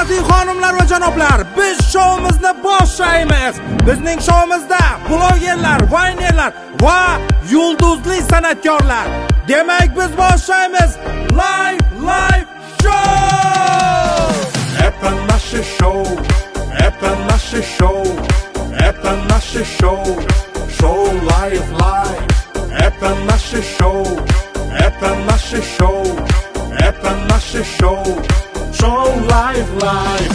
Hurmatli xonimlar va janoblar, biz shoumizni boshlaymiz. Bizning shoumizda blogerlar, vaynerlar va yulduzli san'atkorlar. Demak, biz boshlaymiz Live Live Show. Это наше шоу, это наше шоу, это наше шоу, шоу Live Live. Это наше шоу, это наше шоу, это наше шоу, шоу Live Live.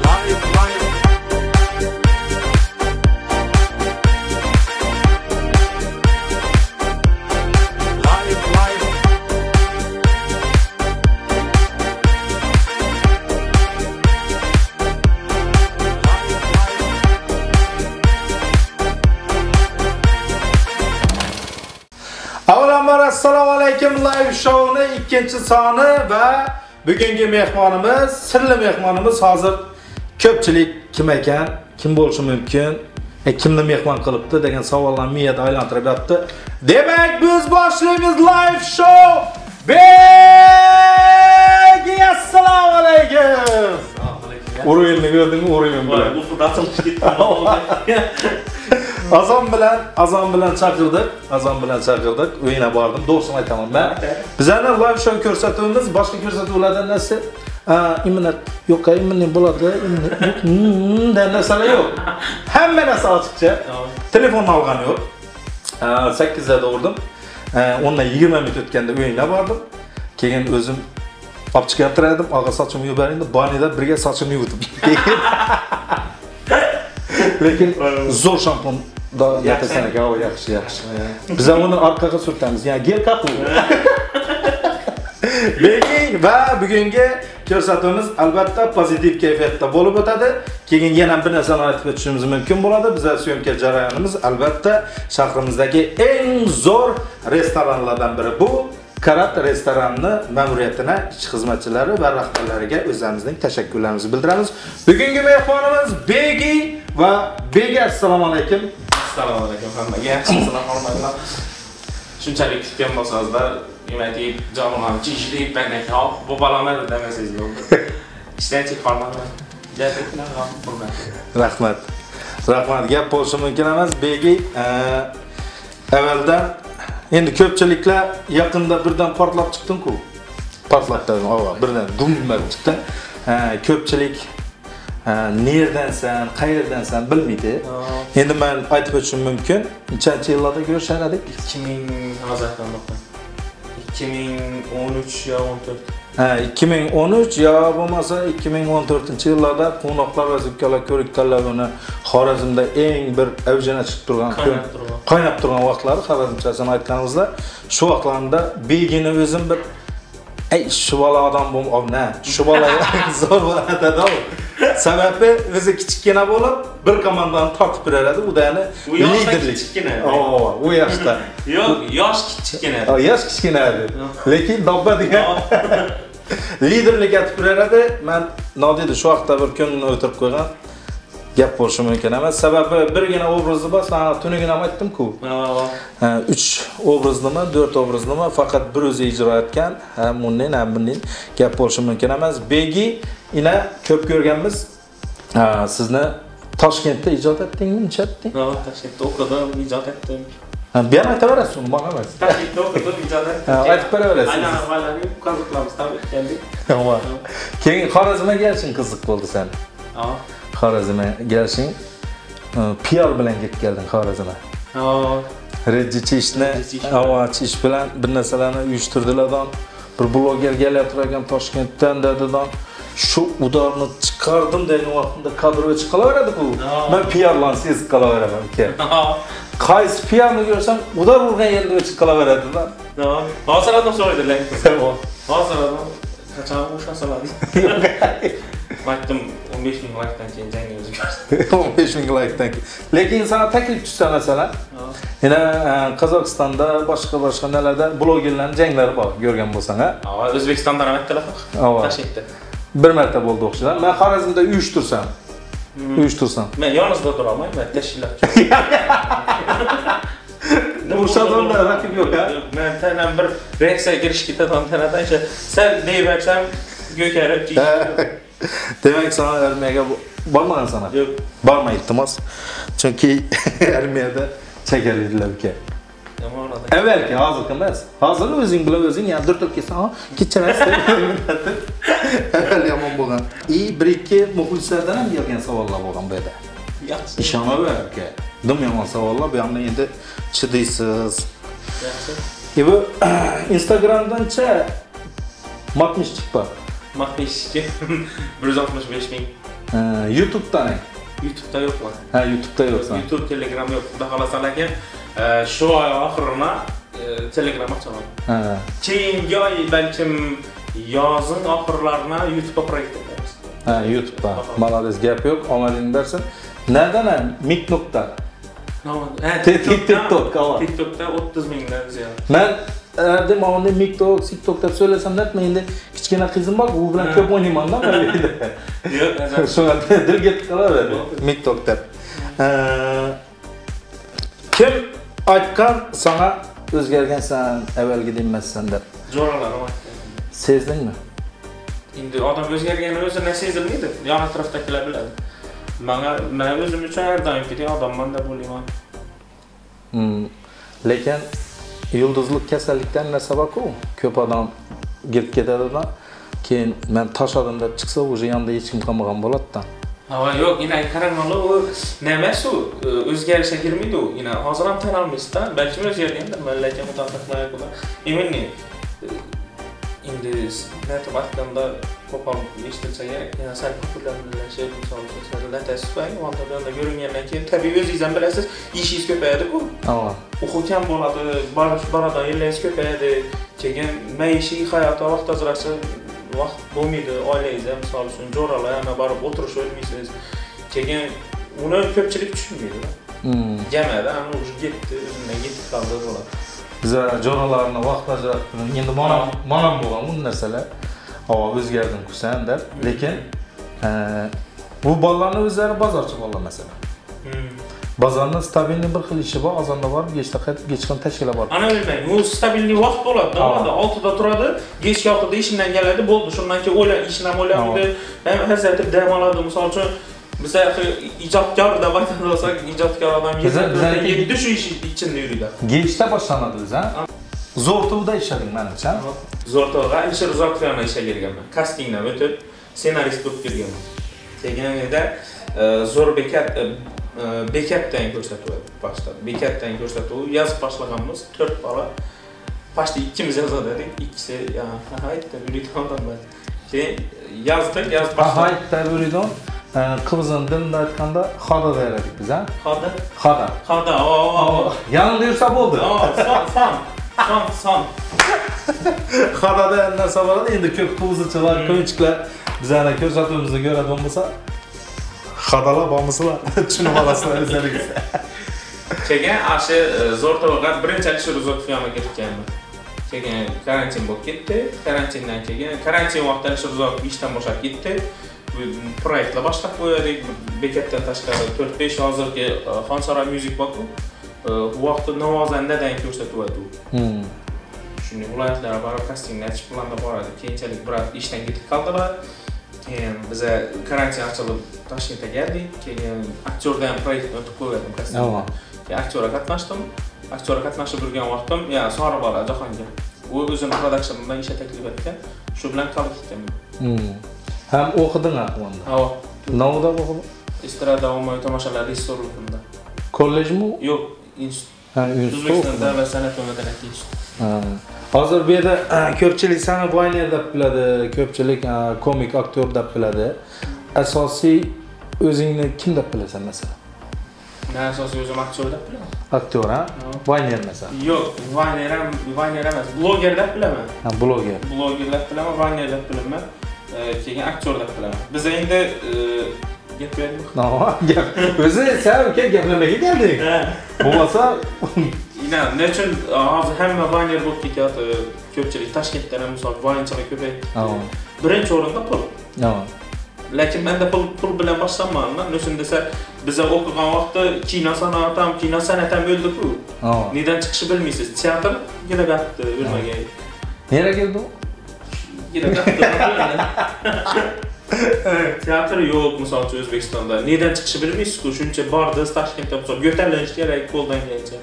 Live Live. Live Live. Avvalambor assalomu alaykum. Live showni ikkinchi soni va bugungi mehmonimiz, sirli mehmonimiz. Hozir ko'pchilik kim ekan, kim bo'lishi mumkin, kimni mehmon qilibdi degan savollarni miyada aylantirib yotdi. Demak, biz boshlaymiz live show. Begi, assalomu alaykum. Uruvilni ko'rdingmi? Uruvilni bilan. Azon bilan chaqirdik. Azon bilan chaqirdik. Uyina bordim. To'g'risini aytaman men. Bizning live show ko'rsatuvimiz boshqa ko'rsatuvlardan narsa, imminat yo'q, imminat bo'ladi, imminat narsalar yo'q. Hamma narsa ochiqcha. Telefonni olgani yo'q. 8da urdim. 10dan 20 minut o'tganda uyina bordim. Keyin o'zim olib chiqib turardim. Og'a sochimni yuvib bering deb, banida birga sochimni yuvdim. Lekin zo'r shampun da yatasan ekan, o yaxshi, yaxshi. Biz ham uni orqaga surtamiz. Ya'ni gel qapu. Begi va bugungi ko'rsatuvimiz albatta pozitiv kayfiyatda bo'lib o'tadi. Keyin yana bir narsani aytib o'tishimiz mumkin bo'ladi. Bizlar syomka jarayonimiz albatta shahrimizdagi eng zo'r restoranlardan biri bu Karat restoranini ma'muriyatine, ish xizmatchilari va rahbarlariga o'zimizning tashakkurlarimizni bildiramiz. Bugungi mehmonimiz Begi va Begi, assalomu alaykum. Assalomu alaykum hammaga. Yaxshimisizlar, hurmatlar. Shunchalik kutgan bo'lsangizlar, demak, jamoam ishlayib bandak, bu baloni demasangiz bo'ldi. Ishdan chiqib qolmadim. Gapirlar ham hurmat. Rahmat. Rahmat. Gap bo'lishi mumkin emas. Begi, avvaldan endi ko'pchiliklar yaqinda birdan portlab chiqding-ku. Portlab dedim, ova, birdan dum chiqdi. Ko'pchilik nerdansan, qayerdansan bilmaydi. Endi men aytib o'tishim mumkin. Nechanchi yillarda ko'rishar edik? 2000 hozirdan boqman. 2013 yo 14. Ha, 2013 yo bo'lmasa 2014-yillarda Quvnoqlar va Zukkalar ko'rik tanlovini Xorazmda eng bir avjina chiqib turgan, qaynab turgan vaqtlari, xorazmchasini aytganimizda, shu vaqtlarda Begini o'zim bir ey shu bola odam na, shu bola zo'r bo'ladi-da. Sababi o'zi kichikgina bo'lib, bir komandani tortib beradi, u dani liderlik. Kichikgina. U yoshda. Yo'q, yosh kichikgina. Yosh kichkina edi. Lekin dobba degan liderlik etib beradi. Men Nodida shu vaqtda bir kunni o'tirib qo'ygan. Gap bo'lishi mumkin emas. Sababi birgina obrazni bor, sana tunugina ham aytdim-ku. 3 obraznimi, 4 obraznimi faqat bir o'zi ijro etgan. Ham undan, ham bundan gap bo'lishi mumkin emas. Begi ina ko'p ko'rganmiz. Sizni Toshkentda ijod etdingmi, necha etding? Yo'q, Toshkentda o'qidim, ijod etdim. Bu ham aytaverasiz, uni bana emas. Toshkentda o'qidim, ijod etdim. Aytib beraverasiz. Aynan avvalari qozoqlarimiz tabrik keldik. Keyin Xorazmga kelishing qiziq bo'ldi sen. Xorazmga kelishing, PR bilan kelib kelding Xorazmga. Reji chishni, chish bilan bir narsalarni uyushtirdilar. Bir bloger kelib turgan Toshkentdan dedidan. Shu udarni chiqardim degan vaqtimda kadroga chiqaveradi bu. Men PR-larni sezib qolaveraman uka. Qaysi PR-ni ko'rsam, udar urgan yerda chiqib qolaveradi-da. Hozir odam so'raydilar. Hozir odam qachon o'shasalar. Aytdim 15 ming laykdan keyin jangga o'zi ko'rsin. 15 ming laykdan keyin. Lekin sana taklif tushsa masalan, yana Qozog'istonda, boshqa-boshqa nalarda blogerlarning janglari bor, ko'rgan bo'lsang, ha? O'zbekistonda ham aytdilar. Toshkentda. Bir marta bo'ldi o'xshaydi. Men Xorazmda uyushtirsam. Uyushtirsam. Men yoningizda turaman, men tashkilotchi. O'sha raqib yo'q ha. Men tanam bir reaksiya kirish ketadi tanadan o'sha sal deyiversam ko'karib chiqadi. Demak, sana armiyaga bormagansan? Yo'q. Borma iltimos. Chunki armiyada chekar edilar uka. Avvalgi, hozirgi emas. Hozir o'zing bilan o'zing yani dürtib kelsan, ha, kechirasiz. Avval yomon bo'lgan. I 1-2 muxlislardan ham kelgan savollar bo'lgan bu yerda. Yaxshi. Ishonaver uka. Dim yomon savollar, bu yoqda endi chidaysiz. Yaxshi. Bu Instagramdancha 62 bor. 62 165 ming. YouTube'dan. YouTube'da yo'qman. Ha, YouTube'da yo'qsan. YouTube, Telegram yo'q. Xudo xolasa lekin shu oy oxirini Telegram ochaman. Ha. Keyingi oy balkim yozning oxirlarini YouTube'da proyekt etamiz. Ha, YouTube'da. Malades, gap yo'q, omadingni bersin. Nereden? Mik nokta. Ha, TikTok, TikTok'da 30 mingdan ziyod. Men erdim onda TikTok, TikTok deb so'ylasam netma endi kichkina qizim bor, u bilan ko'p o'ynayman-da men. Yo'q, shunga dil ketib qoladi TikTok deb. Kim aytgan sana o'zgargansan, avvalgidek emassan deb? Jo'ralarim aytgan. Sezdingmi? Endi odam o'zgargani o'zini sezilmaydi, yon atrofdagilar biladi. Menga men o'zim uchun har doimgidek odamman deb o'ylayman. Lekin yulduzlik kasallikdan narsa bor-ku, ko'p odam girib ketadi-da, keyin men tashladim deb chiqsa, уже yonida hech kim qolmagan bo'ladi-da. Ha, yo'q, ina qarang, u nimasi u? O'zgarishga kirmaydi u. Ina hozir ham tan olmaysiz-da, balkim o'zgargandir, men lekin mutaxassislar именно endi netib aytganda ko'p ham eshitilsa kerak, yana sal populярlashib, misol uchun sal latasiz onda bu yoqda ko'ringandan keyin tabiiy o'zingiz ham bilasiz, ishingiz ko'payadi-ku. Ha. O'quv kam bo'ladi, boradigan yerlaringiz ko'payadi, keyin maishiy hayotga vaqt ajratish vaqt bo'lmaydi, oilangizga misol uchun jo'ralar yana borib o'tirish o'lmaysiz. Keyin uni ko'pchilik tushunmaydi. Jamiyatda ana уже ketdi, o'zidan ketib qoldi bo'ladi. Biza jo'ralarni vaqt ajratib, endi manam bo'lgan bu narsalar. O'zgardim kusan deb, lekin bu bolalarning o'zlari bozorchi bolalar masalan. Bozorni stabilniy bir xil ishi bor, azonda borib, kechda qaytib, kechqurun tashkilab borib. Ana bilmang, bu stabilniy vaqt bo'ladi, bo'ladi. 6da turadi, kechki 6da ishidan keladi, bo'ldi. Shundan keyin o'yla, ishini ham o'ylaydi, ham hazratib dam oladi. Misol uchun biza ijodkor deb aytadigan bo'lsak, ijodkor odam 7 shu ish ichida yuradi. Kechda boshlanadi o'zi, ha? Zo'rtovda ishlading menimcha. Zo'rtovga Alisher Uzoqov bilan ishga kirganman. Kastingdan o'tib, ssenarist bo'lib kirganman. Keyin Zo'r Bekat Bekatdan ko'rsatuv boshladi. Bekatdan ko'rsatuv yozib boshlaganmiz, 4 bola. Boshda ikkimiz yozadi dedik, ikkisi hayt deb yuradigan odamlar. Keyin yozdik, yozib boshladik. Hayt deb yuradigan qizning dilida aytganda xoda derdik biz, ha? Xoda? Xoda. Xoda, o. Yanında yursa bo'ldi. Son, son, son. Xoda narsa bo'ladi. Endi ko'p qizchilar, ko'nchiklar bizlarni ko'rsatuvimizni ko'radigan bo'lsa, xodalar bormisizlar? Tushunib olasizlar o'zlaringiz. Keyin o'sha Zo'rtovga birinchi Alisher Uzoqov yoniga ketganman. Keyin karantin bo'lib ketdi. Karantindan keyin karantin vaqtida Alisher Uzoqov ishdan bo'shab ketdi. Proyektlar boshlab qo'ydik. Bekatdan tashqari 4-5 hozirgi Xonsaroy Music bor-ku. U vaqtda Navozandadan ko'rsatuv edi u. Shunday viloyatlarga borib kastinglar chiqib planda boradi. Keyinchalik biroz ishdan ketib qoldilar. Keyin biza karantin ochilib Toshkentga keldik. Keyin aktyorda ham proyektni o'tib qo'ydim kastingda. Keyin aktyorga qatnashdim. Aktyorga qatnashib yurgan vaqtim, ya Sori bola Jahongir. U o'zini production bilan ishga taklif etgan. Shu bilan qolib ketganman. Ham o'qiding aqlanda? Ha. Nima o'qiding? Estrada ommaviy tomoshalar rejissyorligida. Kollejmi? Yo'q, institut. Ha, institut. O'zbekiston davlat san'at va madaniyat instituti. Hozir bu yerda ko'pchilik seni vayner deb biladi, ko'pchilik komik aktyor deb biladi. Asosiy o'zingni kim deb bilasan masalan? Men asosiy o'zim aktyor deb bilaman. Aktyor, ha? Vayner masalan. Yo'q, vayner ham, vayner emas, bloger deb bilaman. Ha, bloger. Bloger deb bilaman, vayner deb bilaman. Keyin aktyor deb bilaman. Biz endi gap beraylik. Gap. O'zi sen uka gaplamaga keldik. Bo'lmasa Ina, ne uchun hozir hamma vayner bo'lib ketyapti? Ko'pchilik Toshkentdan ham misol vaynchilar ko'payib ketdi. Birinchi o'rinda pul. Lekin menda pul bilan boshlanmadim. Nechun desa, biza o'qigan vaqtda kino san'ati ham, kino san'ati ham o'ldi-ku. Nedan chiqishi bilmaysiz. Teatr kelib o'lmagan. Nereye keldi u? Kelib Teatr yo'q, misol uchun O'zbekistonda. Nedan chiqishi bilmaysiz-ku. Shuncha bordiz Toshkentda, misol yo'tallanish kerak qo'ldan kelgancha.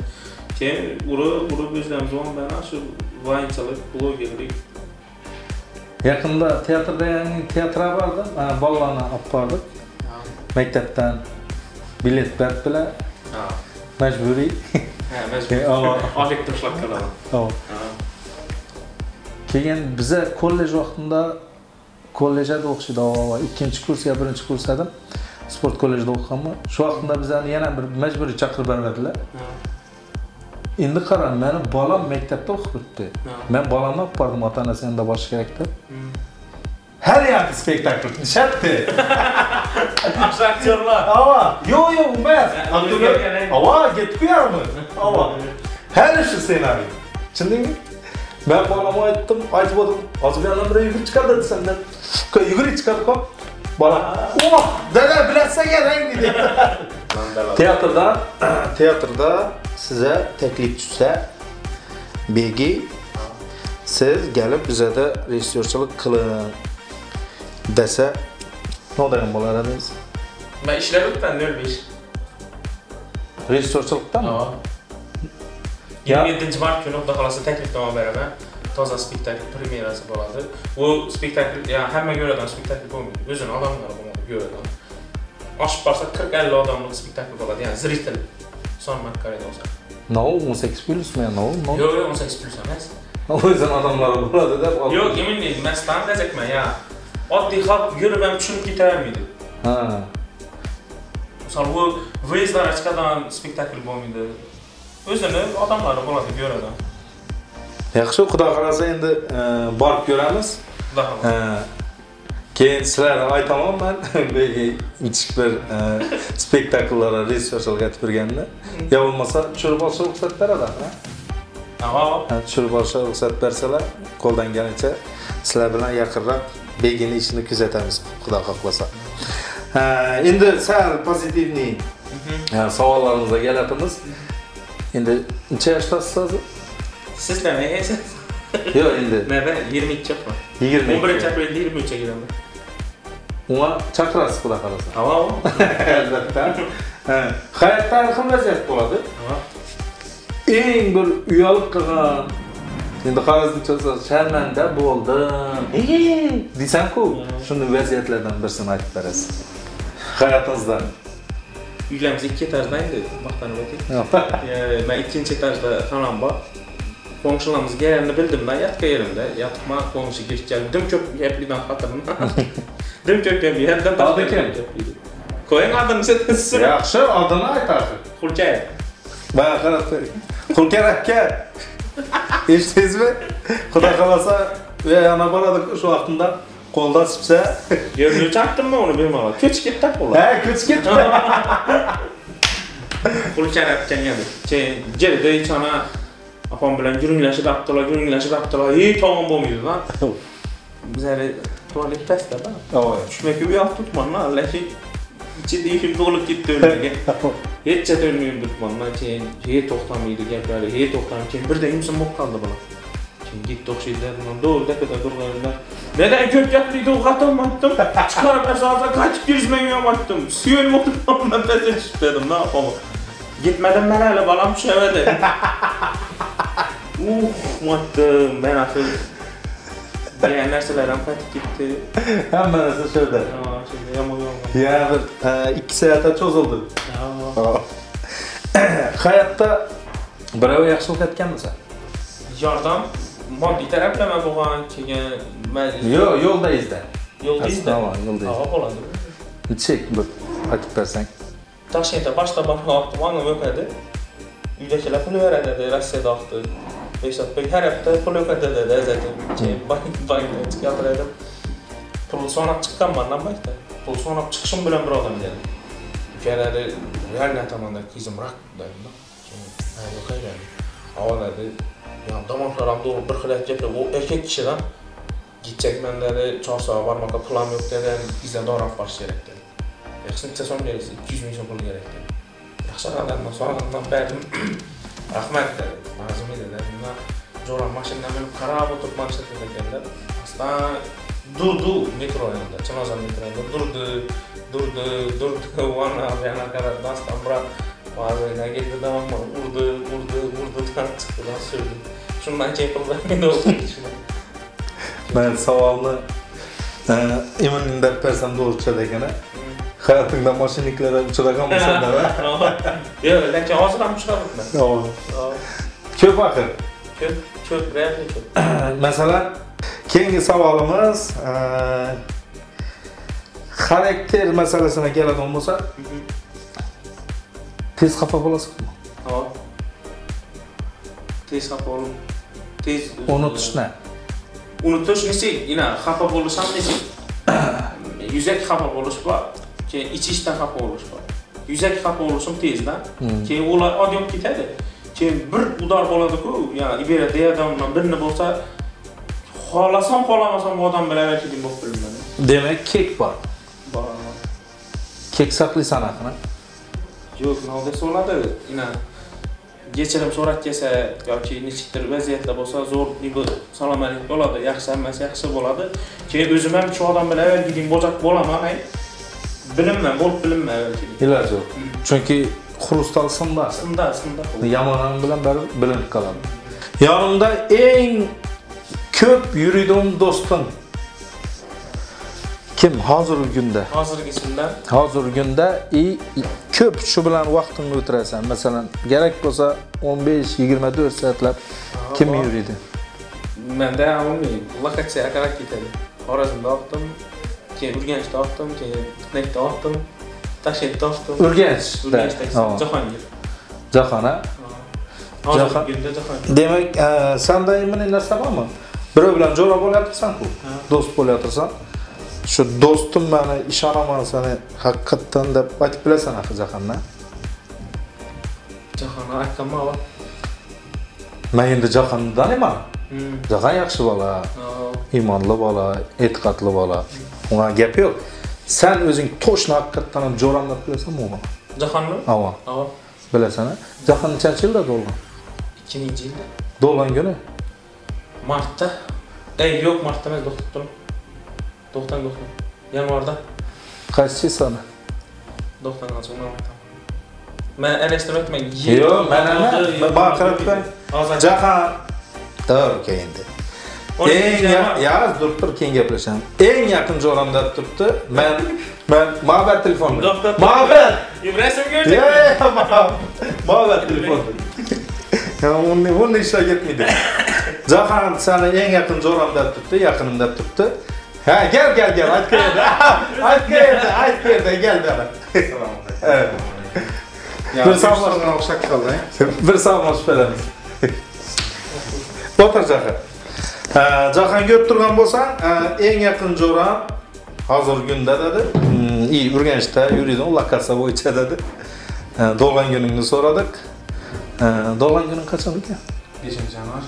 Keyin urib o'zlarimiz bilan shu vaynchilik, blogerlik. Yaqinda teatrda, ya'ni teatrga bordim, bolalarni olib bordik. Maktabdan bilet berdilar. Majburiy. Ha, majburiy. Oylik tashlab qoladi. Keyin biza kollej vaqtida kollejda o'qishdi, 2-kurs yo 1-kurs edim. Sport kollejida o'qiganman. Shu vaqtda bizani yana bir majburiy chaqirib berdilar. Endi qarang, meni bolam maktabda o'qib turibdi. Men bolamni olib bordim, ota-onasi endi borish kerak deb. Har yerda spektakl nishatdi. Yaxshi aktyorlar. Ava, yo'q, yo'q, emas. Aktyorlar. Ava, ketib qo'yarmi? Ava. Har shu ssenariy. Tushundingmi? Men bolamga aytdim, aytib o'tdim. Hozir bu yerdan bir yugurib chiqadi desam, yugurib chiqadi ko'p. Bola, "Oh, dada, bilasan rang" dedi. Teatrda size teklif tushsa, begi siz gelip bize de rejissörçülük qilin desa, ne degan bo'lar edingiz? Men ishlab o'tman 05. Rejissörçülükdanmi? 27 mart kuni Xudo xolasa taklifnoma beraman. Toza spektakl premyerasi bo'ladi. Bu spektakl, ya'ni hamma ko'radigan spektakl bo'lmaydi. O'zini odamlari bo'ladi, ko'radigan. Oshib borsa 40-50 odamlik spektakl bo'ladi, ya'ni зритель son markarida olsa. No, 18 plus mi? No, no. Yo'q, yo'q, 18 plus emas. O'zini odamlari bo'ladi deb. Yo'q, именно masdan deyapman, ya. Oddiy xalq yurib ham tushunib ketavermaydi. Ha. Misol bu выездlar chiqadigan spektakl bo'lmaydi. O'zini odamlari bo'ladi, ko'radi. Yaxshi, Xudo xolasa endi borib ko'ramiz. Xudo xolasa. Keyin sizlarga aytaman men belki nechik bir spektakllarga rejissyorchilik etib berganini. Yo bo'lmasa tushirib olsa ruxsat beradi, ha? Ha, tushirib olsa ruxsat bersalar, qo'ldan kelgancha sizlar bilan yaqinroq begini ishini kuzatamiz, Xudo xohlasa. Endi sal pozitivniy savollarimizga kelatimiz. Endi necha yoshdasiz hozir? Sizlar nega? Yo'q, endi. Men 22 yoshman. 22. 11 aprelda 23 ga kiraman. Unga chaqirasiz, Xudo xolasa. Ha, albatta. Hayotda har xil vaziyat bo'ladi. Ha. Eng bir uyalib qolgan, endi Xorazmcha sharmanda bo'ldim desam-ku, shunday vaziyatlardan birisini aytib berasiz. Hayotingizda. Uylarimiz 2 etajda endi, maqtanib o'tay. Men 2-etajda xonam bor. Qo'ngshilarimiz kelganini bildim-da, yatqa yerimda. Yatma qo'ngshi kirib keldi. Dim ko'p gaplidan xotinim. Dim ko'p gapli, yerdan Odi kim? Qo'ying adini siz. Yaxshi, adini ayt axir. Xurkay. Mana qarab qo'ying. Xurkay aka. Eshitdingizmi? Xudo xolasa, yana boradi shu vaqtida qo'lda sipsa. Yerni chaqdimmi uni bemalol. Ko'chib ketdi qo'lda. Ha, ko'chib ketdi. Xurkay aka edi. Keyin keldi, ichana opam bilan gurunglashib Abdulla, gurunglashib Abdulla, ey tamom bo'lmaydi lan. Bizlar tualet pastda da. Tushmak u yoq tutmanman, lekin ichida ishim to'lib ketdi o'lmaga. Hech o'lmayman turibman. Keyin hey to'xtamaydi gaplari, hey to'xtamaydi. Keyin birdan imsim bo'lib qoldi bular. Keyin ketdi o'xshaydilar, bundan tepada turganlar. Neden ko'p gapliydi u xotin aytdim. Chiqarib asosan qaytib kelishmang ham aytdim. Suyulib o'tiribman, pastga tushib dedim, na opam. Yetmadim men hali bolam tushavadi. Aytdim, men axir degan narsalar ham qaytib ketdi. Hamma narsa shunda. Ha, shunda yomon yomon. Ya bir 2 soatga cho'zildi. Hayotda birov yaxshilik etganmisan? Yordam moddiy taraflama bo'lgan, keyin yo'q, yo'lda izda. Yo'lda izda. Yo'lda izda. Ha, bo'ladi. Nechik bir aytib bersang. Toshkentda boshda borgan vaqtim ongim o'padi. Uydagilar pul beradi dedi, Rossiyada vaqti. Bekzodbek har hafta pul o'padi dedi, azatib. Keyin bankdan chiqib edim. Pul sanab chiqqanman bankda. Pul sanab chiqishim bilan bir odam keldi. Ukalari реально tomonda qizim rak dedim. Keyin ha, yo'q dedi. Avval dedi, yani damoqlarim to'g'ri bir xil gaplar. U erkak kishidan Gidecekman dedi, Chorsuga bormoqqa pulim yo'q dedi, biza dori olib borish kerak dedi. Yaxshi necha so'm berasiz? 200 ming so'm pul kerak dedi. Yaxshi odamdan so'ragandan berdim. Rahmat dedi. Lazım dedi. Bundan jo'ram mashinadan minib qarab o'tirib mana shu yerda ekanda. Aslan durdu metro yanında, Chilonzor metro yanında durdu, durdu, durdu. Ona yana qaradi, aslan biroq vaziyatga keldi, davom urdi, urdi, urdi, chiqdi, surdi. Shundan keyin pul bermaydi o'zi. Men savolni imin deb bersam to'g'ri tushadi ekan. Hayotingda mashinaliklarga uchraganmisan deb. Yo'q, lekin hozir ham uchrayapman. Ko'p axir. Ko'p, ko'p, real ko'p. Masalan, keyingi savolimiz xarakter masalasina keladigan bo'lsa, tez xafa bo'lasizmi? Ha. Tez xafa bo'lib, tez unutishni. Unutish nechik, ina xafa bo'lish ham nechik. Yuzaki xafa bo'lish bor, keyin ich-ichdan xafa bo'lish bor. Yuzaki xafa bo'lishim tezda, keyin ular oddiy bo'lib ketadi. Keyin bir udar bo'ladi-ku, ya'ni Ibera deyadan birini bo'lsa, xohlasam xohlamasam bu odam bilan erkin bo'lib bilmayman. Demak, kek bor. Bor. Kek saqlaysan axir? Yo'q, nima desa bo'ladi? Ina kechirim so'rab kelsa yoki nechikdir vaziyatda bo'lsa, zo'r salomatlik bo'ladi, yaxshi hammasi yaxshi bo'ladi. Keyin o'zim ham shu odam bilan avvalgidek bo'jaq bo'laman, ay bilinman, bo'lib bilinman avvalgidek. Iloji yo'q. Chunki xrustal sinda. Sinda, sinda. Yomon bilan baribir bilinib qoladi. Yonimda eng ko'p yuradigan do'stim kim hozirgi kunda? Hozirgisida. Hozirgi kunda ko'p shu bilan vaqtingni o'tirasan. Masalan, kerak bo'lsa 15-24 soatlab kim yuriydi? Menda umumiy lokatsiya qarab ketadi. Xorazmda o'qdim, keyin Urganchda o'qdim, keyin Pitnakda o'qdim, Toshkentda o'qdim. Urganch. Urganchda Jahongir. Jahon, ha? Hozirgi kunda Jahongir. Demak, senda nima narsa bormi? Birov bilan jo'ra bo'layapsan-ku, do'st bo'layapsan. Shu do'stim meni ishonaman seni haqiqatdan deb aytib bilasan axir Jahonni. Jahonni aytganman avval. Men endi Jahonni taniyman. Jahon yaxshi bola, iymonli bola, e'tiqodli bola. Unga gap yo'q. Sen o'zing to'shni haqiqatdan ham jo'ram deb bilasanmi uni? Jahonni? Avval. Avval. Bilasan, ha? Jahon nechanchi yilda tug'ilgan? 2000-yilda. Tug'ilgan kuni? Martda. Ey, yo'q, martda emas, to'xtab turing. To'xtang, to'xtang. Yanvarda. Qaysi soni? To'xtang, hozir uni aytaman. Men aralashtirmayman. Yo'q, men emas. Baqirib turang. Jahon. To'g'ri, endi. Eng yaqin durib tur, keyin gaplashamiz. Eng yaqin jo'ram deb turibdi. Men Ma'bad telefonni. Ma'bad! Ibrahim ko'rdik. Ma'bad telefonni. Ya uni ishlar ketmaydi. Jahon seni eng yaqin jo'ram deb turibdi, yaqinim deb turibdi. Ha, gel gel gel, ayt qayerda. Ayt qayerda, ayt qayerda, gel beri. Bir savol o'xshab qoldi. Bir savol beramiz. O'tir Jahon. Jahon ko'rib turgan bo'lsang, eng yaqin jo'ram hozirgi kunda dedi. Urganchda yuriydi, lokatsiya bo'yicha dedi. Tug'ilgan kuningni so'radik. Tug'ilgan kuning qachon ekan? 5-yanvar.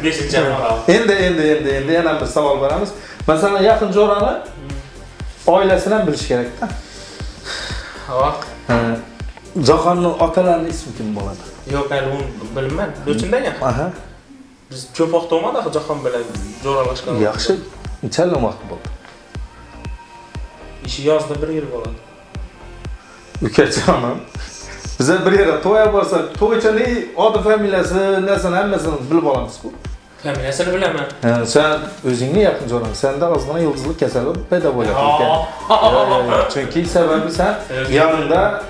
5-yanvar. Endi yana bir savol beramiz. Masalan, yaqin jo'rani oilasini ham bilish kerak-da. Ha. Jahonning otalarining ismi kim bo'ladi? Yo'q, hali uni bilmayman. Do'chindan yaqin. Aha. Biz ko'p vaqt bo'lmadi axir Jahon bilan jo'ralashgan. Yaxshi, necha vaqt bo'ldi? Ishi yozda 1 yil bo'ladi. Ukajonim, biza bir yerga to'yga borsak, to'ychining oti, familiyasi, narsani hammasini bilib olamiz-ku. Familiyasini bilaman. Sen o'zingni yaqin jo'rang, senda ozgina yulduzlik kasali paydo bo'lyapti ekan. Chunki sababi sen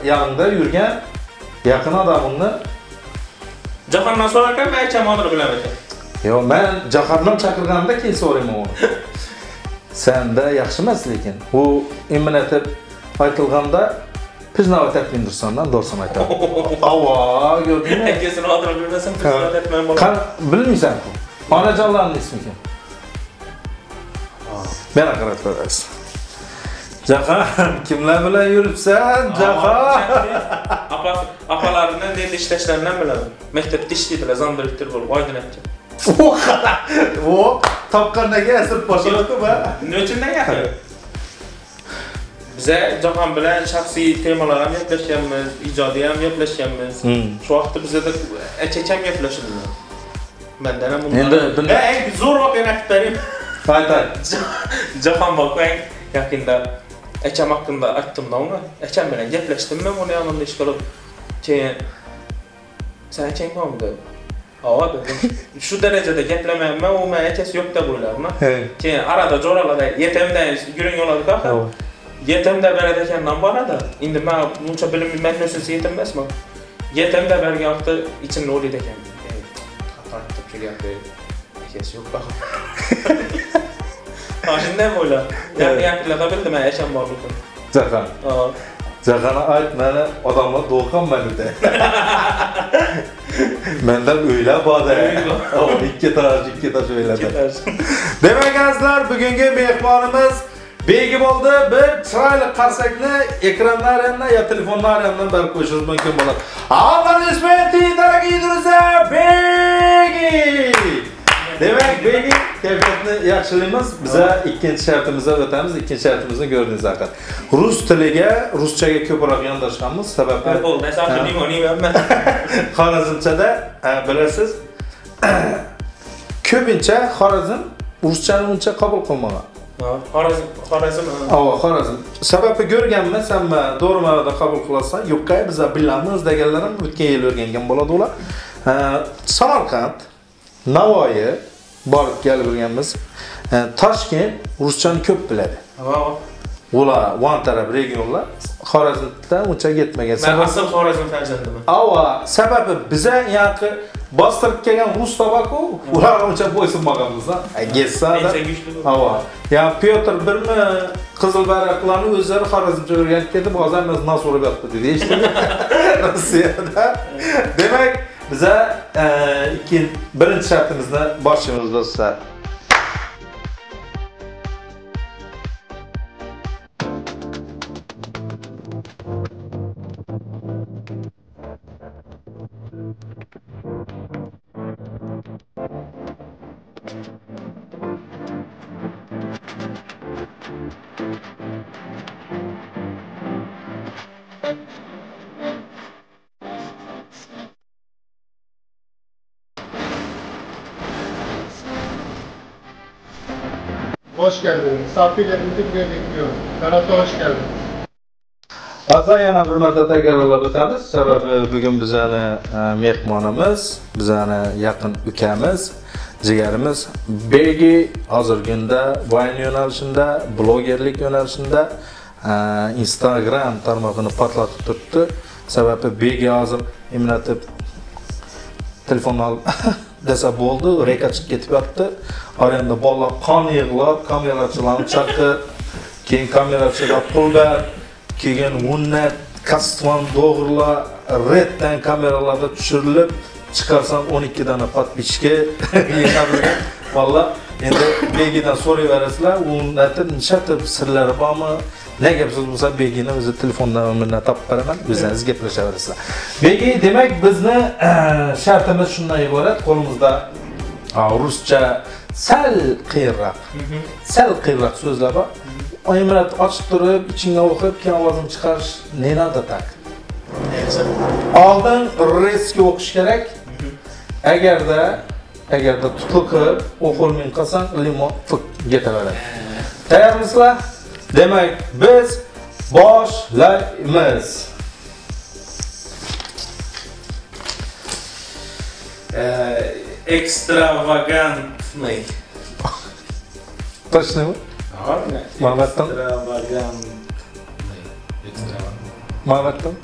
yanında yurgan yaqin odamingni Jahondan so'rarkan men akam hozir bilaman ekan. Yo'q, men Jahondan chaqirganimda keyin so'rayman uni. Senda yaxshi emas lekin. U imminatib aytilganda признавать etmaydirsan, doğrusunu aytaman. Ava, gördünmü? Akasini hozir bilmasam, признавать etmam bo'ladi. Bilmaysan-ku. Onajonlarning ismi kim? Meni qarab ko'rasiz. Jahon, kimlar bilan yuribsan, Jahon? Apalaridan, endi ishlashlaridan bilaman. Maktabda ishlaydilar, zam direktor bo'lib, Oydin aka. O topgandan keyin asr boshlayapti va nima uchun yaqin? Biza Jahon bilan shaxsiy temalar ham gaplashganmiz, ijodiy ham gaplashganmiz. Shu vaqtda bizada achacham gaplashildi. Mendan ham undan. Endi eng zo'r voqeani aytib bering. Ayt. Jahon boqang yaqinda akam haqqında aytdim-da unga. Akam bilan gaplashdim men uni yonimda ish qilib. Keyin sen akang bormi dedi. Ava dedim. Shu darajada gaplamayapman, u men akasi yo'q deb o'ylarman. Keyin arada jo'ralarda yetimdan yuring oladi-ku. Yetimda beradi ekandan boradi. Endi men buncha bilimman, men yetim emasman. Yetimda bergan vaqtda ichimda o'ylaydi ekanman. Xato aytib shu gapni. Akasi yo'q baq. Ha, shunday o'ylab. Yaqinlarda bildim men akam borligini. Jahon. Jahona ayt, meni odamlar do'qonman dedi. Mendan o'ylab bordi. Ikki tosh o'yladi. Demak, azizlar, bugungi mehmonimiz Begi bo'ldi. Bir chiroyli qarsakni ekranlarimdan yo telefonlarimdan berib qo'yishingiz mumkin bo'ladi. Aplodismenты, дорогие друзья, Begi! Demak, Begi kayfiyatni yaxshilaymiz. Biza ikkinchi shartimizga o'tamiz. Ikkinchi shartimizni ko'rdingiz axir. Rus tiliga, ruschaga ko'proq yondashganmiz. Sababi bo'ldi. Xorazmchada bilasiz, ko'pincha Xorazm ruschani uncha qabul qilmagan. Xorazm. Ava, Xorazm. Sababi ko'rganman, sen to'g'ri ma'noda qabul qilasan, yo'qqa biz bilamiz deganlarim o'tgan yil o'rgangan bo'ladi ular. Samarqand, Navoiy borib kelib o'rganmiz. Toshkent ruschani ko'p biladi. Ular van taraf regionlar Xorazmdan uncha ketmagan. Men asl Xorazm farzandiman. Ava, sababi biza yaqi bostirib kelgan rus tabaku, ular uncha bo'ysunmaganmiz-da. Getsa da. Ava. Ya Pyotr I-mi qizil bayroqlarni o'zlari Xorazmcha o'rganib ketib, hozir hammasi nas urib yotdi dedi. Eshitdingmi? Rossiyada. Demak, biza birinchi shartimizni boshlaymiz do'stlar. Hoş geldiniz. Misafirlerimizi buraya bekliyoruz. Kanata hoş geldiniz. Azizlar, yana bir marta takrorlab o'tamiz. Sababi bugun bizani mehmonimiz, bizani yaqin ukamiz, jigarimiz Begi hozirgi kunda Vine yo'nalishida, blogerlik yo'nalishida Instagram tarmog'ini portlatib turibdi. Sababi Begi hozir imlatib telefonni olib desa bo'ldi, reka chiqib ketib yotdi. Oranda bolalar qon yig'lab, kamerachilarni chaqir, keyin kamerachilar pul ber, keyin undan kasvan to'g'rilar, reddan kameralarda tushirilib, chiqarsam 12 dona podpichka yig'abilgan. Vallahi endi Begidan so'rayverasizlar, undan nishatib sirlari bormi? Ne gap so'z bo'lsa Begini o'zi telefondan nomerini topib beraman, o'zingiz gaplashaverasizlar. Begi, demak bizni shartimiz shundan iborat, qo'limizda ruscha sal qiyinroq, sal qiyinroq so'zlar bor. Oyimrat ochib turib, ichingdan o'qib, keyin ovozini chiqarish ne надо так. Oldin reski o'qish kerak. Agarda tutliqib o'qilmay qolsang, limon fik ketaveradi. Tayyormisizlar? Demak, biz boshlaymiz. Ekstravagantный. Точно mi? Ma'lumotdan? Ekstravagantный. Ma'lumotdan?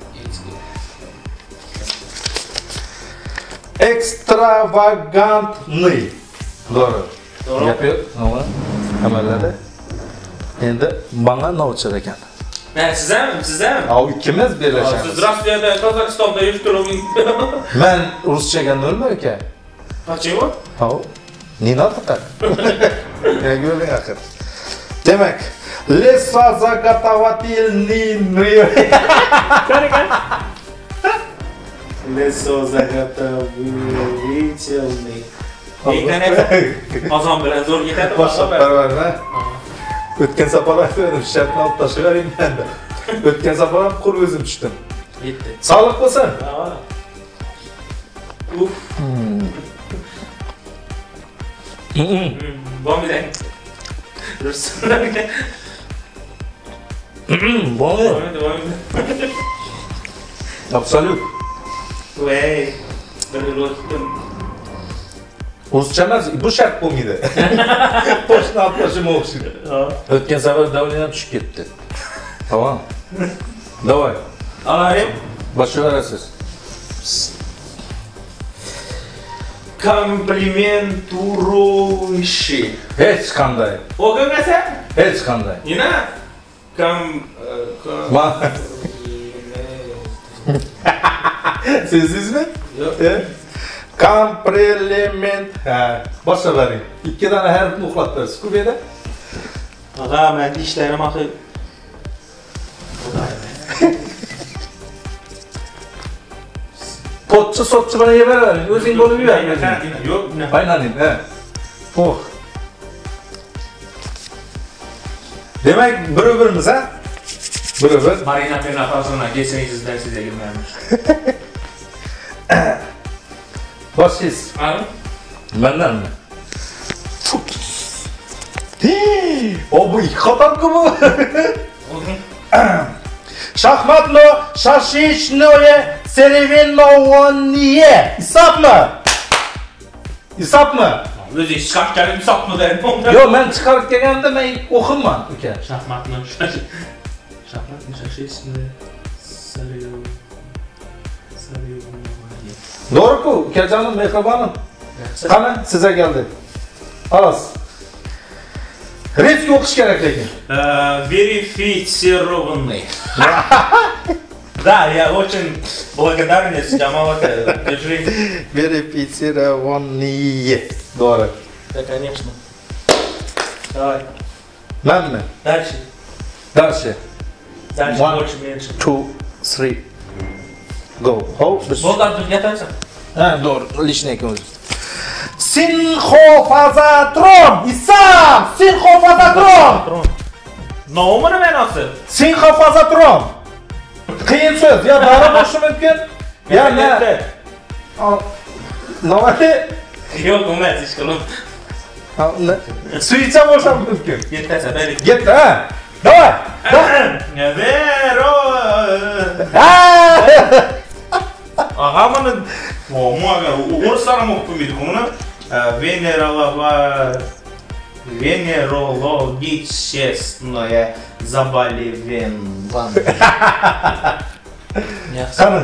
Ekstravagantный. To'g'ri. To'g'ri. Gap yo'q. Amalladi. Endi bana novchar ekan. Ha, siz ham, siz ham. Ha, ikkimiz birlashamiz. Siz Rossiyada, Qozog'istonda yurib turib. Men ruschaga nolmi aka? Почему? Ha, не надо так. Я говорю, axir. Demak, лесозаготовительный. Лесозаготовительный. Qozon bilan zo'r ketadi. Boshlab parvarma. O'tgan safar aytdim, shartni olib tashlaveringman deb. O'tgan safar ham qur o'zim tushdim. Yetti. Sog'liq bo'lsin. Uf. Bo'lmaydi. Ruslarga. Bo'lmaydi. Bo'lmaydi. Absolut. Voy, bir o'tdim. O'zcha emas, bu shart bo'lmaydi. Toshni olib tashlashim o'xshaydi. O'tgan safar davleniyam tushib ketdi. Tamam. Давай. Alayım. Boshlayverasiz. Комплиментурующий. Hech qanday. O'qimasa? Hech qanday. Nima? Sezingizmi? Yo'q. Kompliment. Ha, boshlayvering. Ikki dona harfni uxlatib berasiz. Ku bu yerda. Ag'a, men dishlarim axir. Potchi sotchi bilan yeveravering. O'zing bo'lib yever. Yo'q, aylaning, ha. Oh. Demak, bir-birimiz, ha? Bir-bir. Marina Pernafasovna, kechiringizdan sizga girmaymiz. Boshlaysiz. Qani? Mendanmi? O, bu ikki qator-ku bu. Шахматно, шашечное соревнование. Hisobmi? Hisobmi? O'zi chiqarib kelib hisobmi deyman. Yo'q, men chiqarib kelganda men o'qimman uka. Shaxmatni, шашечное соревнование. To'g'ri-ku, ukajonim, mehribonim. Qani, sizga keldi. Xolos. Резко o'qish kerak lekin. Верифицированный. Да, я очень благодарен, Джамал aka. Держи. Верифицированный. To'g'ri. Да, конечно. Давай. Manmi? Дальше. Дальше. Дальше больше, меньше. 2, 3. Go. Hop, biz. Bo'ldi, Abdul, gapirsan. Ha, to'g'ri, личный ekan o'zi. Sinxofazatron! Isam! Sinxofazatron! Nomini ma'nosi? Sinxofazatron. Qiyin so'z. Ya dori bo'lishi mumkin, ya na. Nima? Yo'q, emas, ish qilib. Ha, suycha bo'lishi mumkin. Yettasa, beri. Yetti, ha. Давай. Vero. Ha! Ag'a, buni o'rislar ham o'qib bilmaydi buni. Венерологическое заболевание. Qani?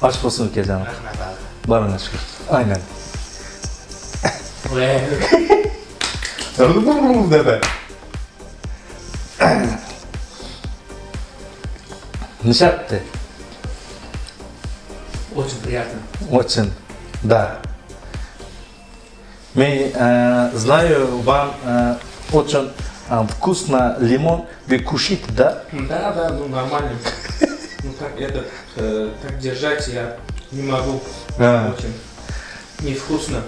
Och bo'lsin ukajonim. Rahmat. Boringlar shukur. Aynan. Dedi. Nishatdi. Очень приятно. Очень, да. Мы знаю, вам очень вкусно лимон. Вы кушаете, да? Да, да, ну нормально. Ну так этот, так держать я не могу. Очень невкусно.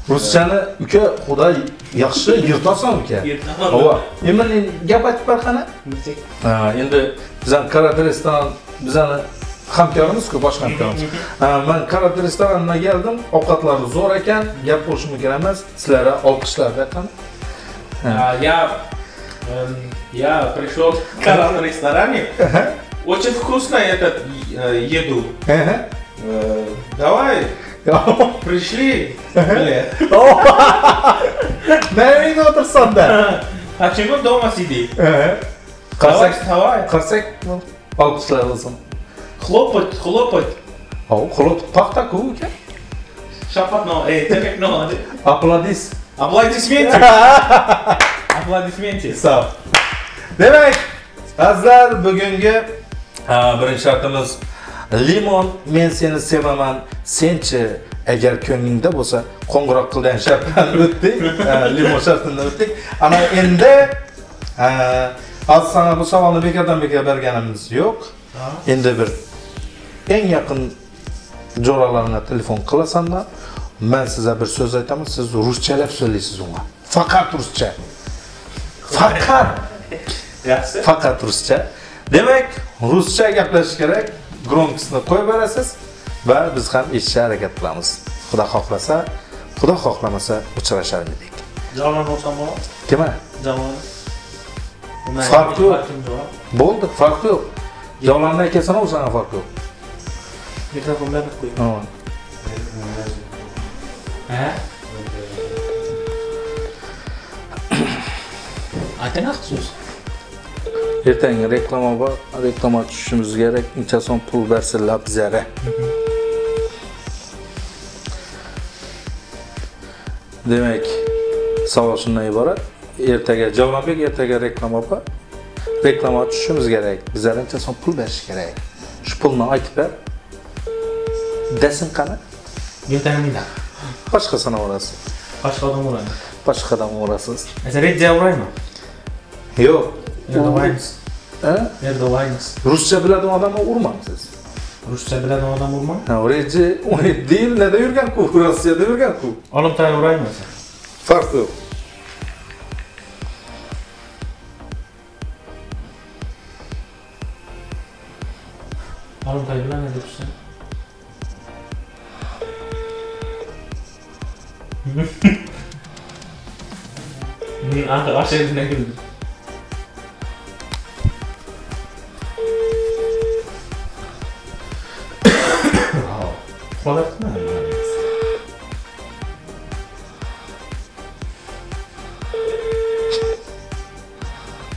Ruschani uka, xudo yaxshi yirtasan uka. Yirtaman. Ova. Endi gap aytib ber qani. Ha, endi bizani Karate restoran bizani hamkorimiz-ku, boshqa hamkorimiz. Men Karate restoranına keldim, ovqatlari zo'r ekan, gap bo'lishi mumkin emas. Sizlarga olqishlarda qani. Я пришел в Карате ресторане. Очень вкусно этот еду. Давай. Пришли. Nereye otursan da? Почему дома сиди? Давай, вставай. Qarsak, olqishlar bo'lsin. Хлопать, хлопать. Хлопать, paxta-ku uka. Shapatno, no. Аплодис. Аплодисменты. Аплодисменты. Sağ. Demak, azizlar, bugungi birinchi shartimiz limon, men seni sevaman, senchi agar ko'nglingda bo'lsa qo'ng'iroq qilgan shartdan o'tdik, limon shartidan o'tdik. Ana endi hozir sana bu savolni bekordan bekor berganimiz yo'q. Endi bir Eng yaqin jo'ralaringga telefon qilasan-da, men sizga bir so'z aytaman, siz ruschalab so'zlaysiz unga. Faqat ruscha. Faqat. Yaxshi. Faqat ruscha. Demak, ruscha gaplashish kerak. Gromkisini qo'yib berasiz va biz ham eshitishga harakat qilamiz. Xudo xohlasa, Xudo xohlamasa uchrashar edik. Javlon bo'lsam bo'ladi. Kim? Javlon. Farqi yo'q. Bo'ldi, farqi yo'q. Javlonni akasini ursan ham farqi yo'q. Mikrofon berib qo'ying. Ha? Ayting so'z. Ertangi reklama bor, reklama tushishimiz kerak. Necha so'm pul bersinlar bizlarga. Demak, savol shundan iborat. Ertaga Javlonbek, ertaga reklama bor. Reklama tushishimiz kerak. Bizlarga necha so'm pul berish kerak. Shu pulni aytib ber. Desin qani? Yetarmiydi. Boshqasini urasiz. Boshqa odam uradi. Boshqa odam urasiz. Esa reja uraymi? Yo'q. Erdo'g'aymiz. Ha? Erdo'g'aymiz. Ruscha biladigan odamni urmamsiz. Ruscha biladigan odam urma? Ha, reja 17 yil nada yurgan-ku, Rossiyada yurgan-ku. Olimtayni uraymi? Farqi yo'q. Olimtay bilan nima debsan? Aniq yerdan kuldim. Uxlayaptimi?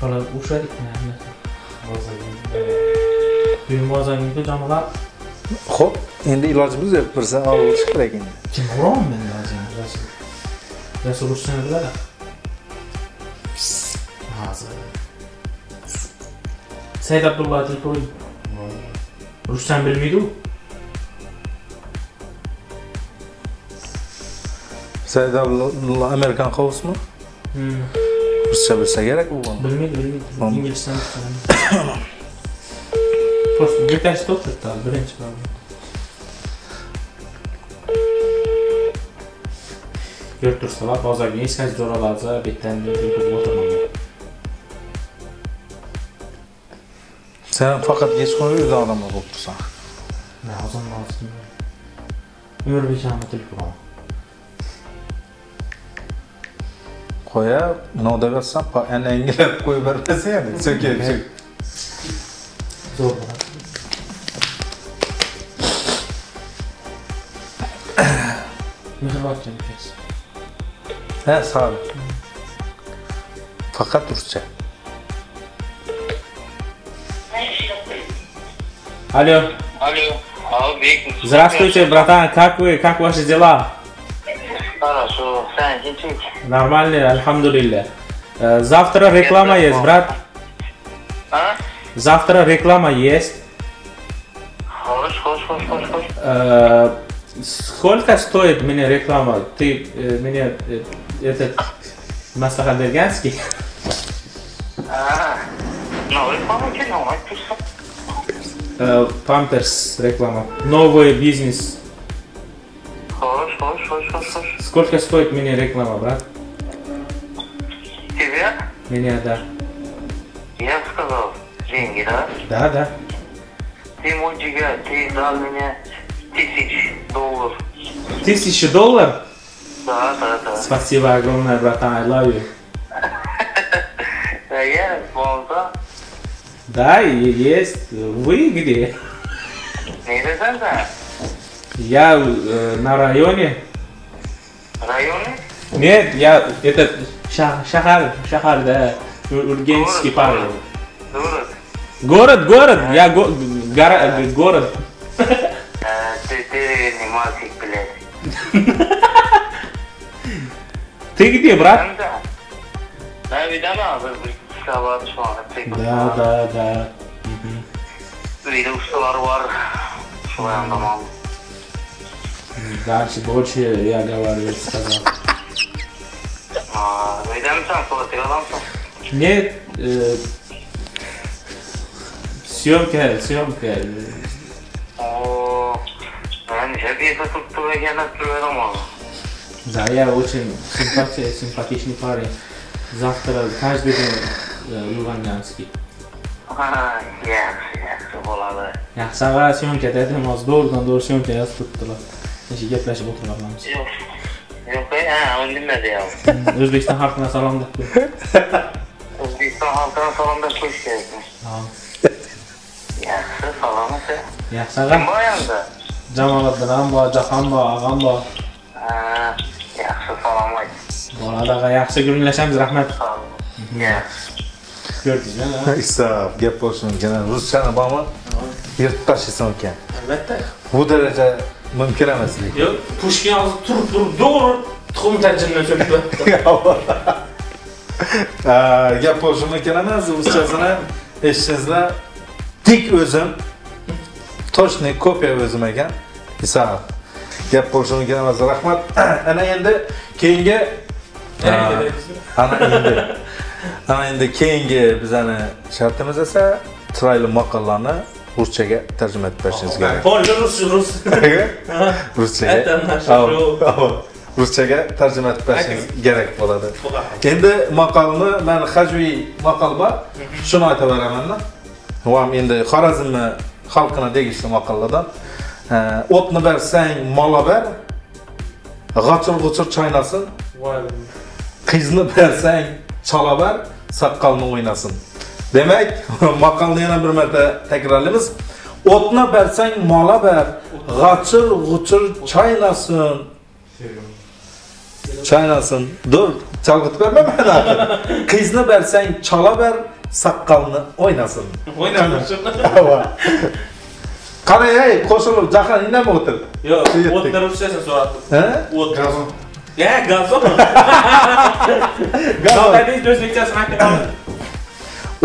Bola ushladikmi? Buyum bozorga jonivor. Xo'p, endi ilojimiz yo'q, birsan olib kerak endi. Kim uraman men hozir? Rasul ruschani biladi. Hozir. Said Abdulla telefon. Ruschani bilmaydi-ku. Said Abdulla Amerikan House'mi? Ruscha bilsa kerak u. Bilmaydi, bilmaydi. Inglizchani biladi. Просто bittasi to'xtatdi, birinchi problem. Ko'rib tursalar, bozorga hech qaysi jo'ralarga betdan telefon o'tirmayman. Sen faqat kechqurun uyda odamlar bo'lib tursan. Men hozir hozir Umrbek hamma telefon. Qo'ya, nima deb yozsam, enangilab qo'yib bermasa ham, so'kib, so'k. Zo'r bo'ladi. Mehribonlik ukasi. Ha, sog'. Faqat ruscha. Алло. Алло. Здравствуйте, братан, как вы? Как ваши дела? Хорошо, нормально, альхамдулилля. Завтра реклама есть, брат. А? Завтра реклама есть. Хорошо, хорошо, хорошо. Сколько стоит мне реклама? Ты мне этот maslahat berganski? А, ну реклама кино, Памперс реклама. Новый бизнес. Хорошо, хорошо, хорошо. Сколько стоит мне реклама, брат? Тебе? Меня, да. Я сказал, деньги, да? Да, да. Ты мой джигар, ты дал мне $1000. $1000? Да, да, да. Спасибо огромное, братан, I love you. Да, я спонсор. Да, есть. Вы где? Я на районе. Районе? Нет, я это Шахар, Шахар, да, Ургенский парк. Город. Город, город, я город. Ты не мальчик, блядь. Ты где, брат? Да, видимо, Да, да, да. Дальше больше я говорю, сказал. Нет, съемка, съемка. O'sha befa turib turgan turib. Да, я очень симпатичный парень. Завтра каждый день Луганянский. Ha, yaxshi, yaxshi bo'ladi. Yaxshi, ag'a, syomka dedim, hozir to'g'ridan to'g'ri syomka yozib turibdilar. O'sha gaplashib o'tiramiz. Yo'q. Yo'q, ha, u nima deyapti? O'zbekiston xalqiga salom deb qo'y. O'zbekiston xalqiga salom deb qo'yish kerakmi? Ha. Yaxshi, salom aka. Yaxshi, ag'a. Kim bor endi? Jamoliddin ham bor, Jahon bor, ag'am bor. Ha, yaxshi, salom ayt. Bo'ladi ag'a, yaxshi gurunglashamiz, rahmat. Yaxshi. Ko'rdingizmi? Hisob gap bo'lishi mumkin. Ruschani bormi? Yirtib tashlasa ekan. Albatta. Bu daraja mumkin emas lekin. Yo'q, Pushkin hozir turib turib to'g'ri tuxum tajindan so'kdi. Gap bo'lishi mumkin emas, ruschasini eshitsangizlar, tik o'zim, точный kopiya o'zim ekan. Hisob. Gap bo'lishi mumkin emas. Rahmat. Ana endi keyingi ana endi keyingi bizani shartimiz esa chiroyli maqollarni ruschaga tarjima etib berishingiz kerak. Rus. Ruschaga. Ruschaga tarjima etib berishingiz kerak bo'ladi. Endi maqolni men hajviy maqol bor, shuni aytib beraman-da. U ham endi Xorazmni xalqina tegishli maqollardan. O'tni bersang mola ber, g'achir-g'uchir chaynasin. Qizni bersang chala ber, soqqolni o'ynasin. Demak, maqolni yana bir marta takrorlaymiz. O'tni bersang mola ber, g'achir-g'uchir chaynasin. Chaynasin. Dur, chalg'itib berma meni. Qizni bersang chala ber, soqqolni o'ynasin. O'ynasin. Qara, ey, qo'shilib, Jahon indamay o'tir. Yo'q, o'tni ruschasini so'rabdi. Ha? O't. Gazon. Ya, gazon. Gazon dedingiz, o'zbekchasini aytib.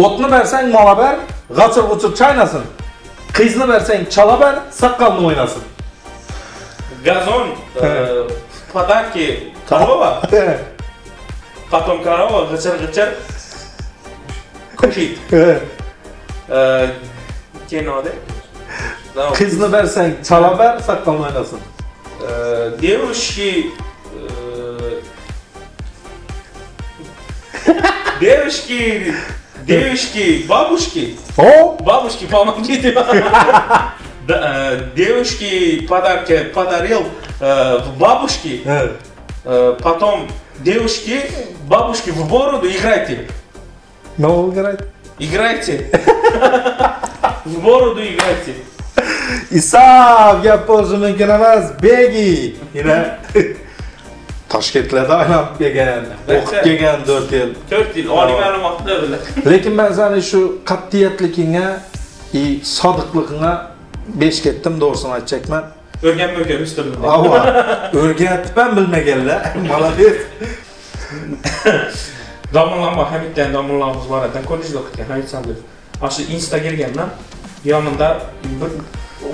O'tni bersang mola ber, g'achir-g'uchir chaynasin. Qizni bersang chala ber, soqqolni o'ynasin. Gazon, подарки корова, потом корова g'achir-g'uchir кушает. Kinoda. Qizni bersang chala ber, soqqolni o'ynasin. Девушки девушки, девушки, бабушки. О! Бабушки, помогите. Девушки подарки подарил бабушке. Потом девушки, бабушки в бороду играйте. Ну, играйте. Играйте. В бороду играйте. Hisob gap bo'lishi mumkin emas, Begi. Yine Toshkentlarda aylanib kelgan, o'qib kelgan 4 yil. 4 yil oliy ma'lumotli bilan. Lekin men seni shu qat'iyatligingga, sodiqligingga 5 ketdim, to'g'risini aytacakman. O'rganmay o'rgan rus tilini. Ava, o'rgatib ham bilmaganlar. Молодец. Domlam bor, Hamiddan domlamimiz bor ekan, kollejda o'qitgan Hamid Sandiyev. Ana shu Insta kirganman. Yonimda bir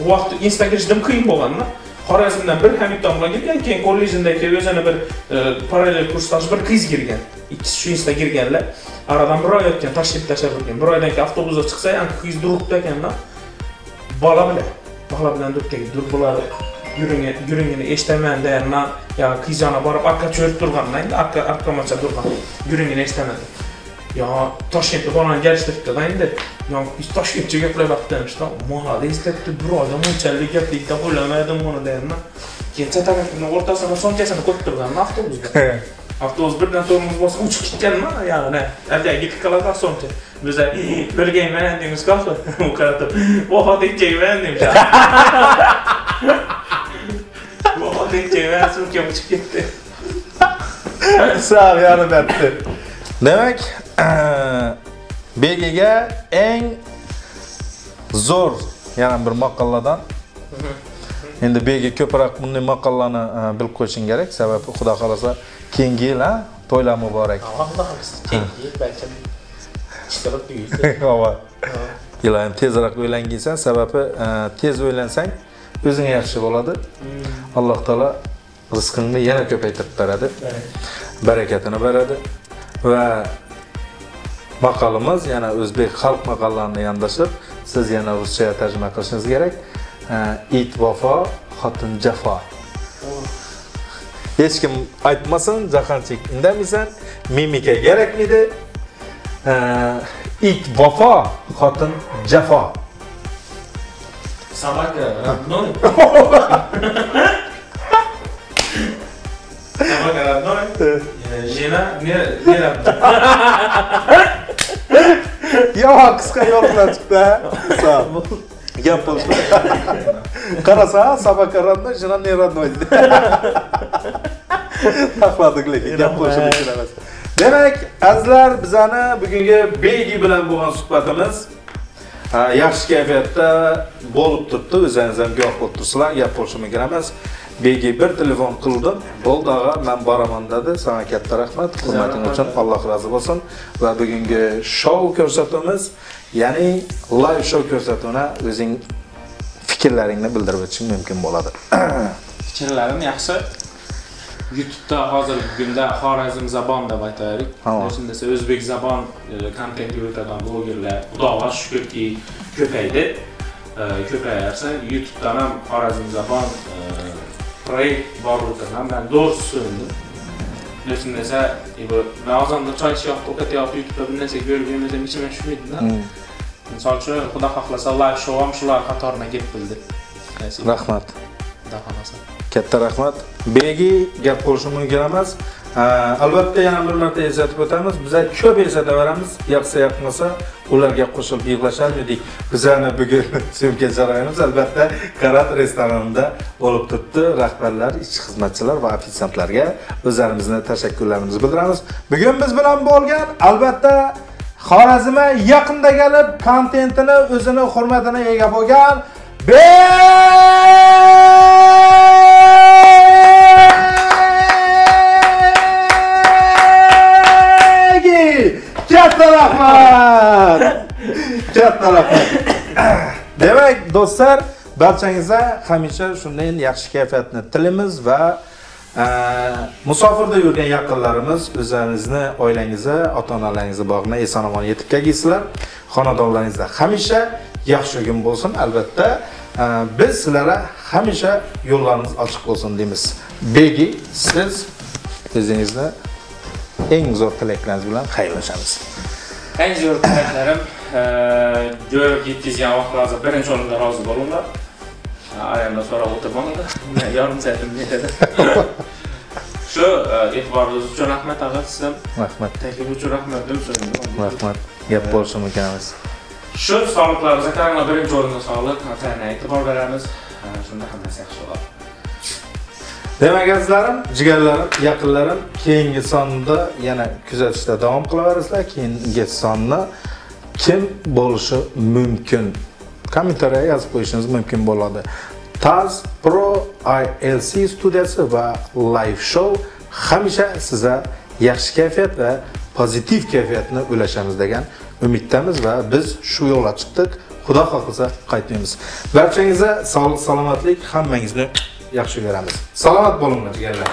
vaqt Insta kirishdim qiyin bo'lganda. Xorazmdan bir Hamid domla kirgan, keyin kollejindagi o'zini bir parallel kursdosh bir qiz kirgan. Ikkisi shu Insta kirganlar. Aradan bir oy o'tgan, Toshkentda tashlab o'tgan. Bir oydan keyin avtobusda chiqsa, ham qiz duribdi ekanda. Bola bilan duribdi, dur bular yurungini eshitaman deganman, ya qiz yana borib arqa cho'rib turganman, endi arqamacha turgan. Yurungini eshitaman. Ya Toshkentda bolani kelishtiribdi-da endi. Ya biz Toshkentcha gaplayapti demişdi. Молодец debdi, bir oyda bunchalik gaplikda o'ylamadim buni deganman. Keyin chatalakning o'rtasini so'mkasini qo'yib turganman avtobusda. Avtobus birdan tormoz bosib uchib ketganman, ya'ni ertaga tiqiladi so'mka. Biz o'lgayman deymiz qahva. U qaratib, vafot etgayman deymiz. Vafot etgayman, so'mka uchib ketdi. Sağ yarim etdi. Demak, Begiga eng zo'r yana bir maqoladan. Endi Begi ko'proq bunday maqollarni bilib qo'yishing kerak, sababi Xudo xolasa keyingi yil ha to'ylar muborak. Alloh xohlasa keyingi yil balkim ishtirib buyursa. Ava. Ilohim tezroq uylanginsan, sababi tez uylansang o'zingga yaxshi bo'ladi. Alloh taolo rizqingni yana ko'paytirib beradi. Barakatini beradi. Va maqolimiz yana o'zbek xalq maqollarini yondashib, siz yana ruschaga tarjima qilishingiz kerak. It vafo, xotin jafo. Hech kim aytmasin, Jahanchik indamaysan, mimika kerakmidi? It vafo, xotin jafo. Собака родной. Собака родной. Жена не родной. Yomon qisqa yo'l bilan chiqdi. Gap bo'lsin. Qarasa, собака родной, жена не родной. Taxladik lekin gap bo'lishi mumkin emas. Demak, azizlar, bizani bugungi Begi bilan bo'lgan suhbatimiz yaxshi kayfiyatda bo'lib turibdi. O'zingiz ham guvoh bo'lib turibsizlar, gap bo'lishi mumkin emas. Begi bir telefon qildim. Bo'ldi ag'a, men boraman dedi. Sana katta rahmat. Hurmating uchun Alloh rozi bo'lsin. Va bugungi shou ko'rsatuvimiz, ya'ni live show ko'rsatuvini o'zing fikrlaringni bildirib o'tishing mumkin bo'ladi. Fikrlarim yaxshi. YouTube'da hozirgi kunda Xorazm zabon deb aytaylik. O'shanda desa o'zbek zabon kontent yuritadigan blogerlar, Xudoga shukrki ko'paydi. Ko'payarsa YouTube'dan ham Xorazm zabon proyekt bor o'tirgan. Men to'g'risi so'ndim. O'shanda desa, bu men ozonda choy ichyapti, o'qiyapti, YouTube'da bir narsa ko'rib yurmasam ichimdan tushmaydi-da. Misol uchun, Xudo xohlasa live show ham shular qatoriga kelib bildi. Rahmat. Xudo xohlasa. Katta rahmat. Begi gap bo'lishi mumkin emas. Albatta yana bir marta eslatib o'tamiz. Biz ko'p eslataveramiz. Yoqsa yoqmasa ularga qo'shilib yig'lasharmidik. Bizani bugun syomka jarayonimiz albatta Karat restoranida bo'lib turibdi. Rahbarlar, ishchi xizmatchilar va ofitsiantlarga o'zlarimizni tashakkurlarimizni bildiramiz. Bugun biz bilan bo'lgan albatta Xorazmga yaqinda kelib kontentini o'zini hurmatini ega bo'lgan Katta rahmat. Katta rahmat. Demak, do'stlar, barchangizga hamisha shunday yaxshi kayfiyatni tilaymiz va musofirda yurgan yaqinlarimiz o'zlaringizni, oilangizni, ota-onalaringizni bog'ini eson-omon yetib kelgaysizlar. Xonadonlaringizda hamisha yaxshi kun bo'lsin. Albatta, biz sizlarga hamisha yo'llarimiz ochiq bo'lsin deymiz. Begi, siz o'zingizni eng zo'r tilaklaringiz bilan xayrlashamiz. Eng zo'r tilaklarim ko'rib yetkazgan vaqtlaringizda birinchi o'rinda rozi bo'linglar. Ayamdan so'rab o'tirmanglar. Yarim soatim beradi. Shu e'tiboringiz uchun rahmat ag'a, siz ham. Rahmat. Taklif uchun rahmat deb so'rayman. Rahmat. Gap bo'lishi mumkin emas. Shu sog'liqlaringizga qaranglar, birinchi o'rinda sog'liq, tanaga e'tibor beramiz. Shunda hammasi yaxshi bo'ladi. Demak, azizlarim, jigarlarim, yaqinlarim, keyingi sonda yana kuzatishda davom qilaverasizlar. Keyingi sonni kim bo'lishi mumkin? Kommentariyaga yozib qo'yishingiz mumkin bo'ladi. Taz Pro ILC studiyasi va live show hamisha sizga yaxshi kayfiyat va pozitiv kayfiyatni ulashamiz degan umiddamiz va biz shu yo'lga chiqdik. Xudo xohlasa qaytmaymiz. Barchangizga sog'lik, salomatlik, hammangizni yaxshi ko'ramiz. Salomat bo'linglar, jigarlar.